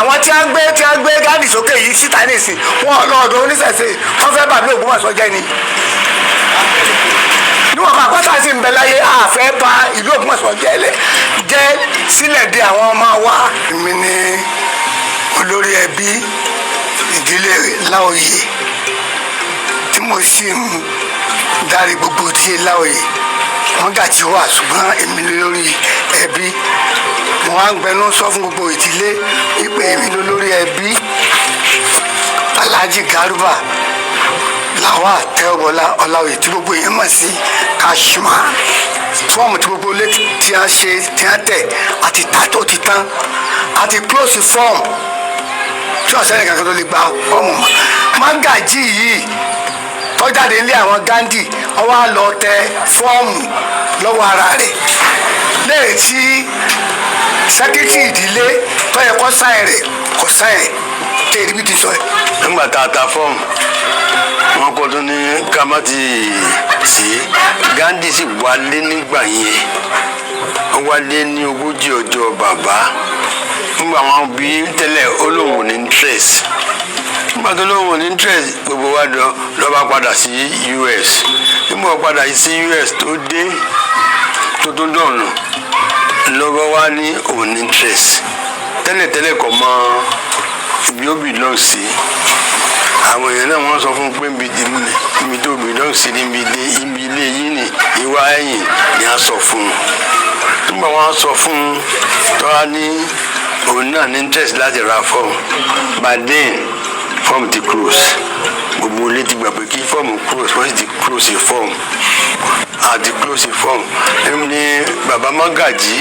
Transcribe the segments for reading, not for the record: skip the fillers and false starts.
Àwọn tí a gbé gáàdì sókè yìí síta nìsín, wọn lọ ọ̀dọ̀ oníṣẹ̀ṣe, wọ́n fẹ́ bàbá Ògbómọ̀ṣọ́ jẹ́ ni. Níwọ̀n bá pátá sí ń bẹ láyé, àfẹ́ bà ìlú Ògbómọ̀ṣọ́ jẹ́ jẹ́ sílẹ̀ de àwọn ọmọ wa. Èmi ni olórí ẹbí ìdílé Láòyè tí mo sì ń darí gbogbo ìdílé Láòyè. Wọ́n gà tí wà, ṣùgbọ́n èmi lórí ẹbí. Mo wá ń gbẹnu sọ fún gbogbo ìdílé wípé èmi lórí ẹbí, Alhaji Garuba Lawal Tẹ́wọ́bọlá Ọláòyè, tí gbogbo èèyàn mọ̀ sí Kashima. Fọ́ọ̀mù tí gbogbo ilé tí a ṣe, tí a tẹ̀ àti tà tó ti tán, àti close fọ́ọ̀mù tí ọ̀sẹ̀ nìkan kan tó lè gba fọ́ọ̀mù mọ́. Mágàjí yìí tọ́jáde nílé àwọn Gandhi, ó wá lọ tẹ fọ́ọ̀mù lọ́wọ́ ara rẹ̀ lẹ́yìn tí secretary ìdílé tó yẹ kó sign rẹ̀ kó sign rẹ̀ tẹ̀ ẹ̀rí bí ti sọ ẹ̀. Nígbà tá a ta fọ́ọ̀mù, wọn kò tún ní ká má ti sí. Gandhi sì wálé nígbà yẹn, ó wálé ní 40 ọjọ́ bàbá. Nígbà wọn bí tẹ́lẹ̀, ó lóun ò ní interest. Nígbà tó lóun ò ní interest, gbogbo wa lọ lọ́ba padà sí US. Nígbà wọn padà sí US, tó dé, tó tún dọ̀nù lọ́wọ́, wá ní òun ní interest. Tẹ́lẹ̀tẹ́lẹ̀, kò mọ ibi ó belong sí. Àwọn èèyàn náà, wọ́n sọ fún un pé ibi tó belong sí níbi ilé, ibi ilé yìí ni ìwà ẹ̀yìn ni a sọ fún un. Nígbà wọn sọ fún un, tọ́lá ní òun náà ní interest láti ra fọ́ọ̀mù. By then, fọ́ọ̀mù ti close. Gbogbo ilé ti gbà pé kí fọ́ọ̀mù close, wọ́n sì ti close fọ́ọ̀mù àti close fọ́ọ̀mù ní bàbá Mágàjí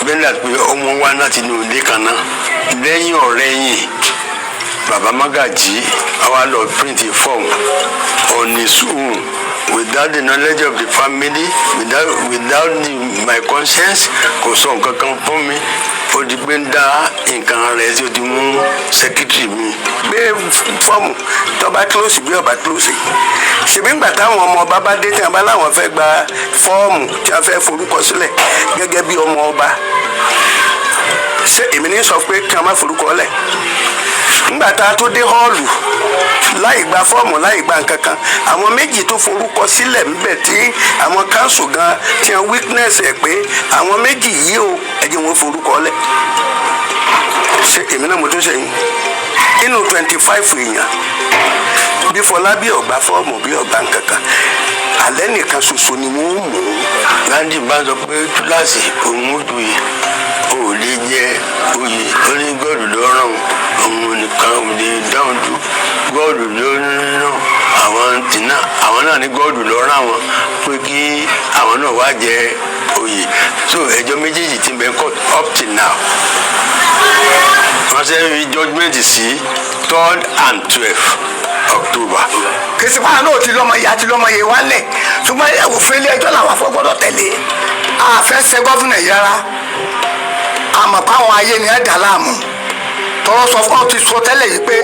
bẹ́ẹ̀ ni, àti pé ọmọ wa láti inú ilé kan náà. Lẹ́yìn ọ̀rẹ́yìn, bàbá Mágàjí àwa lọ print a form on his own without the knowledge of the family, without my conscience. Kò sọ nǹkan kan fún mi. Ó di pé ń dá nǹkan rẹ̀ tí ó ti mú secretary mi. Gbé fọ́ọ̀mù tó bá close bí ọba close, ṣèbí ńgbà táwọn ọmọ ọba bá dé, tí wọn bá láwọn fẹ́ gba fọ́ọ̀mù, tí wọn fẹ́ forúkọ sílẹ̀ gẹ́gẹ́ bí ọmọ ọba, ṣé èmi ní sọ pé kí wọn má forúkọ lẹ̀? Ńgbà tá a tó dé hall, láì gba fọ́ọ̀mù, láì gba nǹkan kan, àwọn méjì tó forúkọ sílẹ̀ ńbẹ̀, tí àwọn council gan tí wọ́n witness ẹ̀ pé àwọn méjì yìí o, ẹ jẹ́ wọn forúkọ lẹ̀. Ṣé èmi náà mo tún ṣe yín nínú 25 èèyàn? Bí Fọlábí ọgbà fọ́ọ̀mù, bí ọgbà nǹkan kan, alẹ́ nìkan ṣoṣo ni wọ́n mú. Gandhi bá sọ pé túláàsì òun ó joyè, ó lè jẹ oyè. Ó ní God ló ràn òun nìkan ò lè dáhùn dúró, God ló ràn àwọn tìǹà. Àwọn náà ní God ló ràn wọn pé kí àwọn náà wá jẹ oyè. So ẹjọ́ méjèèjì ti bẹ court up till now. Wọ́n ṣe fi judgement sí 3rd and 12 October. Kìsìpá náà ti lọ́mọ yìí àti lọ́mọ yìí wálẹ̀, ṣùgbọ́n òfin ilé ẹjọ́ làwọn afọ gbọ́dọ̀ tẹ̀lé. Àfẹ́ ṣe governor yìí rárá, àmọ́ páwọn ayé ni ẹ̀ dà láàmú. Tọrọ sọ fún ọ ti sọ tẹ́lẹ̀ yìí pé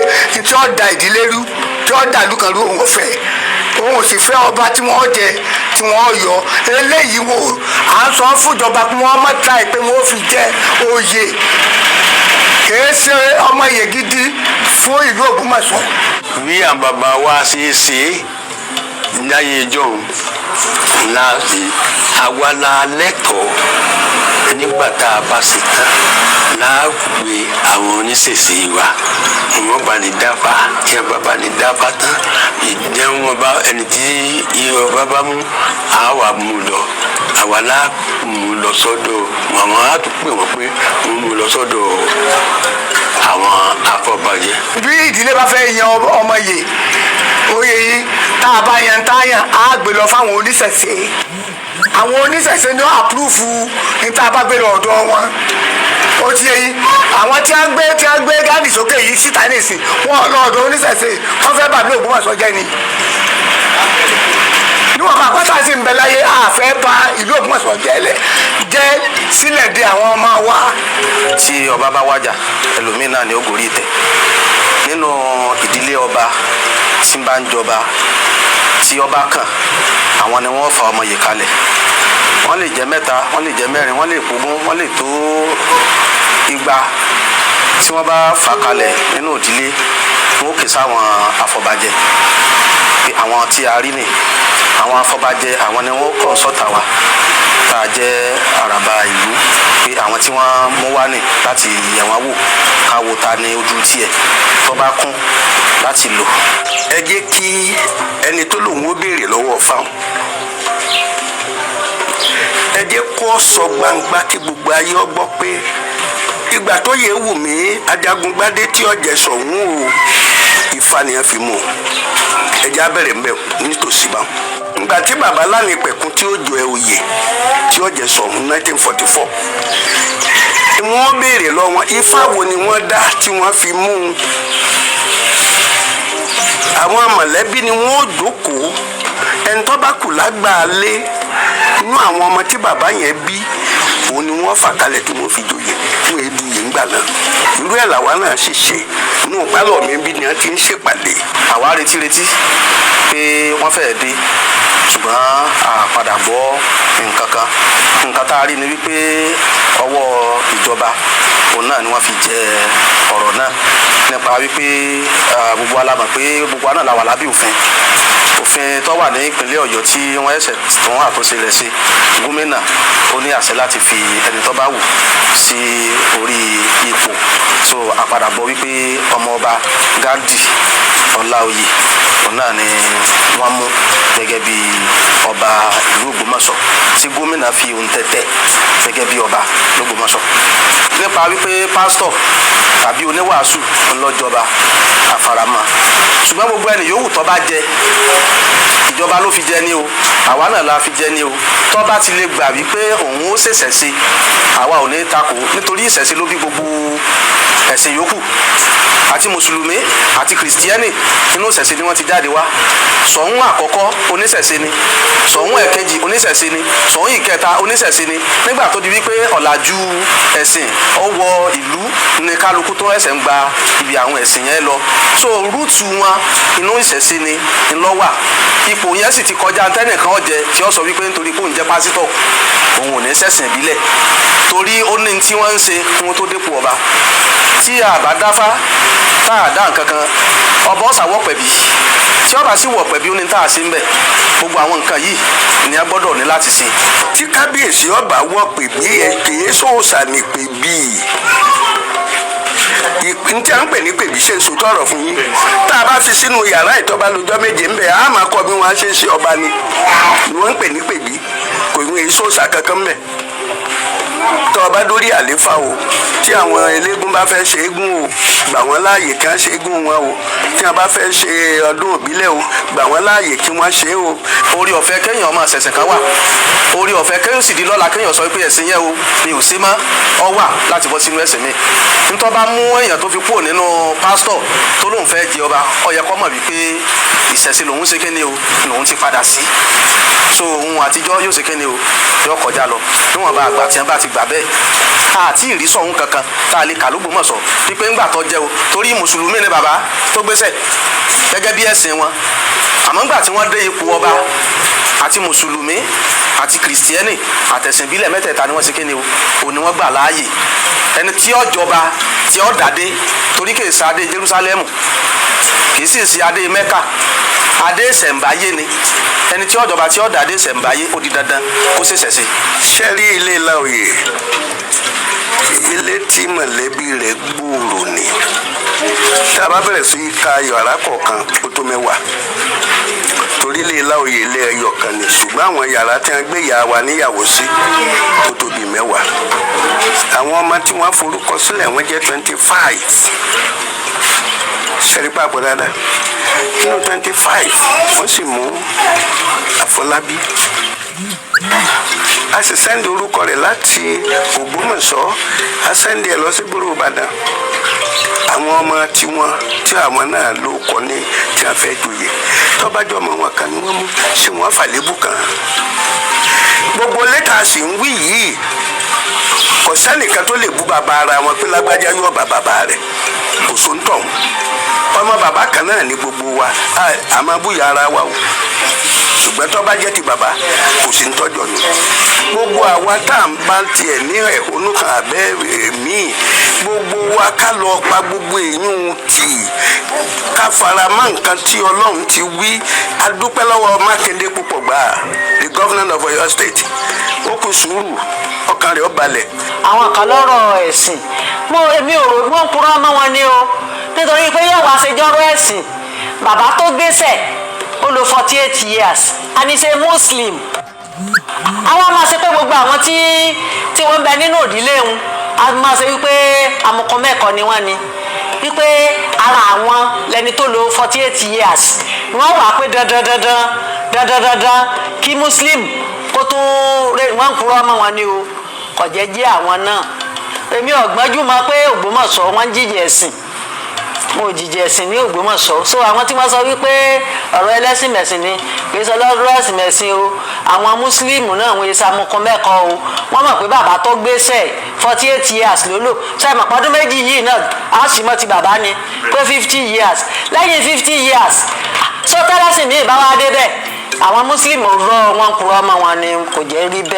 tí ó da ìdílé rú, tí ó dà lùkàn rú, òun ò fẹ́, òun ò sì fẹ́ ọba tí wọ́n jẹ, tí wọ́n yọ eléyìí wò. À ń sọ fúnjọba pé wọ́n má try pé wọ́n fi jẹ oyè. Kìí ṣe ọmọ yè gidi fún ìlú Ògbómọ̀ṣọ́. Bí àwọn bàbá wa ṣe é ṣe láyé ìjọ́un láti àwa la lẹ́tọ̀ọ́. Nígbà tá a bá ṣe tán, láàgbé àwọn oníṣẹ̀ṣe wa, wọ́n bá ní dáfá. Tí a bá ní dáfá tán, ìjẹ́ wọn bá ẹni tí ọba bá mú, àwa mú lọ, àwa la mú lọ sọ́dọ̀ àwọn, á tún pè wọ́n pé wọ́n mú lọ sọ́dọ̀ àwọn afọbajẹ. Bí ìdílé bá fẹ́ yan ọmọ yè oyè yìí, tá a bá yan, tá a yan, á gbé lọ fáwọn oníṣẹ̀ṣe. Àwọn oníṣẹ̀ṣe ni ó approve ní tá a bá gbé lọ ọ̀dọ̀ wọn. Ó ti yé yín? Àwọn tí a gbé gáàdì sókè yìí síta nísìn, wọn lọ ọ̀dọ̀ oníṣẹ̀ṣe, wọ́n fẹ́ bàbá Ògbómọ̀ṣọ́ jẹ́ ni. Níwọ̀n bá pátá sí ń bẹ láyé, àfẹ́ bà ìlú Ògbómọ̀ṣọ́ jẹ́ sílẹ̀ de àwọn ọmọ wa. Tí ọba bá wájà, ẹlòmíín náà ni ó gorí ìtẹ́ nínú ìdílé ọba tí ń bá ń jọba. Tí ọba kàn, àwọn ni wọ́n fa ọmọ yìí kalẹ̀. Wọ́n lè jẹ́ mẹ́ta, wọ́n lè jẹ́ mẹ́rin, wọ́n lè pogún, wọ́n lè tó 200. Tí wọ́n bá fà kalẹ̀ nínú ìdílé, wọn ó ké sáwọn afọbajẹ pé àwọn tí a rí ni àwọn afọbajẹ, àwọn ni wọ́n consult wa tá a jẹ́ àràbà ìlú pé àwọn tí wọ́n mú wá ní láti yẹ̀ wọ́n wò, káwo ta ní ojú tiẹ̀ tó bá kún láti lò. Ẹ jẹ́ kí ẹni tó lòun ó béèrè lọ́wọ́ fáwọn, ẹ jẹ́ kó sọ gbangba kí gbogbo ayé ọ gbọ́ pé ìgbà tó yẹ wù mí Ajagungbadé tí ọjà sọ̀hún o, Ifá ni wọ́n fi mú un. Ẹ jẹ́ á bẹ̀rẹ̀ ńbẹ̀ nítòsí báwọn. Ìgbà tí bàbá Lánìpẹ̀kun tí ó jọ ẹ oyè tí ó jẹ Ṣọ̀ún 1944, wọ́n béèrè lọ wọn, Ifá wo ni wọ́n dá tí wọ́n fi mú un? Àwọn mọ̀lẹ́bí ni wọ́n ó jókòó. Ẹni tó bá kù lágbàá lé inú àwọn ọmọ tí bàbá yẹn bí, òun ni wọ́n fà kalẹ̀ tí wọ́n fi joyè fún edu yìí ńgbà náà. Irú ẹ̀ làwa náà sì ṣe. Inú pálọ̀ mi bí ni wọ́n ti ń ṣèpàdé. Àwa retí retí pé wọ́n fẹ́ẹ́ dé, ṣùgbọ́n a padà gbọ́ nǹkan kan. Nǹkan tá a rí ni wípé ọwọ́ ìjọba òun náà ni wọ́n fi jẹ ọ̀rọ̀ náà, nípa wípé gbogbo wa la mọ̀ pé gbogbo wa náà la wà lábẹ́ òfin. Òfin tó wà ní ìpínlẹ̀ Ọ̀yọ́ tí wọ́n ẹsẹ̀ tó wọ́n àtúnṣe rẹ̀ ṣe, gómìnà ó ní àṣẹ láti fi ẹni tó bá wù sí orí ipò. So a padà gbọ́ wípé ọmọọba Ghandi Ọláoyè òun náà ni wọ́n mú gẹ́gẹ́ bí ọba ìlú Ògbómọ̀ṣọ́, tí gómìnà fi ohun tẹ̀tẹ̀ gẹ́gẹ́ bí ọba l'Ógbómọ̀ṣọ́. Nípa wípé pásítọ̀ tàbí oníwàásù ńlọ́jọba, àfàràmọ́, ṣùgbọ́n gbogbo ẹni yòówù tó bá jẹ, ìjọba ló fi jẹ ní o, àwa náà la fi jẹ ní o, tó bá ti lè gbà wípé òun ó ṣẹ̀ṣẹ̀ ṣe, àwa ò ní takò, nítorí ìṣẹ̀ṣe ló bí gbogbo ẹ̀sìn yòókù, àti mùsùlùmí àti kìrìsìtíẹ́nì, inú ìṣẹ̀ṣe ni wọ́n ti jáde wá. Ṣọ̀ún àkọ́kọ́ oníṣẹ̀ṣe ni, Ṣọ̀ún ẹ̀kejì oníṣẹ̀ṣe ni, Ṣọ̀ún ìkẹta oníṣẹ̀ṣe ni. Nígbà tó di wípé ọ̀làjú ẹ̀sìn ó wọ ìlú ní kálukú tó ẹ̀sẹ̀ ń gba ibi àwọn ẹ̀sìn yẹn lọ. So root wọn, inú ìṣẹ̀ṣe ni ńlọ́wà. Ipò yẹn sì ti kọjá tẹ́nìkan ọ̀jẹ̀ tí ó sọ wípé nítorí pé òun jẹ́ pásítọ̀, òun ò ní ṣẹ̀sìn ìbílẹ̀, torí ó ní tí wọ́n ń ṣe kí wọ́n tó dépò ọba. Tí a bá dáfá, tá a dá nǹkan kan, ọba ọ̀sà wọ̀ pẹ̀bí. Tí ọba sì wọ̀ pẹ̀bí, ó ní tá a ṣe ń bẹ̀. Gbogbo àwọn nǹkan yìí ni a gbọ́dọ̀ ní láti ṣe. Tí kábíyèsí ọba wọ̀ pè bí ẹ kìí sòòsà ní pè bí n tí a ń pè ní pèbí. Ṣe ń sòtọ́ ọ̀rọ̀ fún yín? Tá a bá fi sínú yàrá ìtọ́ba lọ́jọ́ 7 ń bẹ̀, á máa kọ́ bí wọ́n á ṣe ń ṣe ọba ni ni wọ́n ń pè ní pèbí. Kò ní èso òòsà kankan mẹ́. Tọ́ ọba dórí àléfà o, tí àwọn eléégún bá fẹ́ ṣe eégún o, gbà wọ́n láàyè kí wọ́n ṣe eégún wọn o. Tí wọ́n bá fẹ́ ṣe ọdún òbílẹ̀ o, gbà wọ́n láàyè kí wọ́n ṣe o. Orí ọ̀fẹ́ kéèyàn máa ṣẹ̀sìn kan wà, orí ọ̀fẹ́ kéèyàn sì di lọ́la kéèyàn sọ pé ẹ̀sìn yẹn o mi ò ṣe mọ́, ọ wà láti bọ́ sínú ẹ̀sìn mi. Nítorí bá mú èèyàn tó fi kúrò nínú pásítọ̀ tó lóun fẹ́ di ọba, ó yẹ kó mọ̀ wípé ìṣẹ̀ṣe lòun ṣe kéne o lòun ti padà sí. So ohun àtijọ́ yóò ṣe kéne o, yóò kọjá lọ níwọ̀n bá àgbà tí wọ́n bá ti gbà bẹ́ẹ̀. Àti ìrísọ̀ ohun kankan tá a lè kà l'Ógbómọ̀ṣọ́ wípé ńgbà tó jẹ́ o, torí mùsùlùmí ni bàbá tó gbéṣẹ̀ gẹ́gẹ́ bí ẹ̀sìn wọn, àmọ́ ńgbà tí wọ́n dé ipò ọba, àti mùsùlùmí àti kìrìsìtẹ́nì àtẹ̀sìn ìbílẹ̀ mẹ́tẹ̀ẹ̀ta ni wọ́n ṣe kéne o ò ní wọ́n gbà láàyè. Ẹni tí ó jọba, tí ó dàdé, torí kì í ṣe adé Jerúsálẹ́mù, kì í sì ṣe adé Mẹ́kà, adé ìṣẹ̀ǹbáyé ni. Ẹni tí ó jọba, tí ó dàdé ìṣẹ̀ǹbáyé, ó di dandan kó ṣẹ̀ṣẹ̀ ṣe. Ṣé rí ilé Láòyè, ilé tí mọ̀lẹ́bí rẹ̀ gbòòrò ni. Tá a bá bẹ̀rẹ̀ sí í ka yàrá kọ̀ọ̀kan, ó tó 10, torí ilé Láòyè ilé ẹyọ kan ni, ṣùgbọ́n àwọn yàrá tí wọ́n gbé ìyá wa níyàwó sí ó tó bí 10. Àwọn ọmọ tí wọ́n forúkọ sílẹ̀, wọ́n jẹ́ 25. Ṣẹ́rí pàpọ̀ dáadáa nínú 25, wọ́n sì mú Àfọlábí, a sì send orúkọ rẹ̀ láti Ògbómọ̀ṣọ́, a send ẹ̀ lọ sí gbòòrò Ìbàdàn. Àwọn ọmọ tiwọn tí àwọn náà ló kọ ní tí a fẹ́ joyè, tọ́bájọ́ ọmọ wọn kan ni wọ́n mú, ṣé wọ́n fàlébù kan? Gbogbo lẹ́tà sì ń wí yìí, kò sẹ́nìkan tó lè bú bàbá ara wọn pé lágbájá yóò bá bàbá rẹ̀. Kò sóńtọ̀ ọmọ bàbá kan náà ní gbogbo wa, a máa búyà ara wa o, ṣùgbọ́n tó bá jẹ́ ti bàbá, kò sí ń tọ́jọ́ ni. Gbogbo àwa tá à ń bá tiẹ̀ ní ẹ̀hónú kan àbẹ́ míì, gbogbo wa. wa ká lọ pa gbogbo èèyàn tì, ká fara mọ́ nǹkan tí Ọlọ́run ti wí. A dúpẹ́ lọ́wọ́ Mákindé púpọ̀ gbà, the governor of Oyo State. Ó kù sùúrù, ọkàn rẹ̀ ó balẹ̀. Àwọn kan lọ́rọ̀ ẹ̀sìn mo, èmi ò rò wọ́n purọ́ mọ́ wọn ni o, nítorí pé yóò wá ṣe jọ́rọ̀ ẹ̀sìn. Bàbá tó gbéṣẹ̀, ó lò 48 years and he's a Muslim. Àwọn máa ṣe pé gbogbo àwọn tí wọ́n ń bẹ nínú òdílé wọn, a máa ṣe wípé amukọ ni wọ́n ni, wípé ara àwọn lẹni tó lò 48 years, wọ́n wà pé dandan dandan dandan dandan kí Muslim kó tún wọ́n ń purọ́ mọ́ wọn ni o. Kò jẹ́ jẹ́ àwọn náà. Èmi ọ̀gbọ́njú mọ̀ pé Ògbómọ̀ṣọ́ wọ́n ń jíjẹ ẹ̀sìn, mo ò jìjẹ ẹ̀sìn ní Ògbómọ̀ṣọ́. So àwọn tí wọ́n sọ wípé ọ̀rọ̀ ẹlẹ́sìn mẹ̀sìn ni, kì í sọ lọ́rọ̀ ẹ̀sìn mẹ̀sìn o. Àwọn Mùsùlùmí náà, wọ́n ṣe amukun mẹ́kọ o. Wọ́n mọ̀ pé bàbá tó gbéṣẹ̀, 48 years ló lò. Ṣe mọ̀ pọ́dún 2 yìí náà á sì mọ́ ti bàbá ni pé 50 years. Lẹ́yìn 50 years, so tẹ́lẹ̀sìn míì bá wá débẹ̀, àwọn Mùsùlùmí rọ wọn, kúrọ́ mọ́ wọn ni, kò jẹ́ rí bẹ́ẹ̀.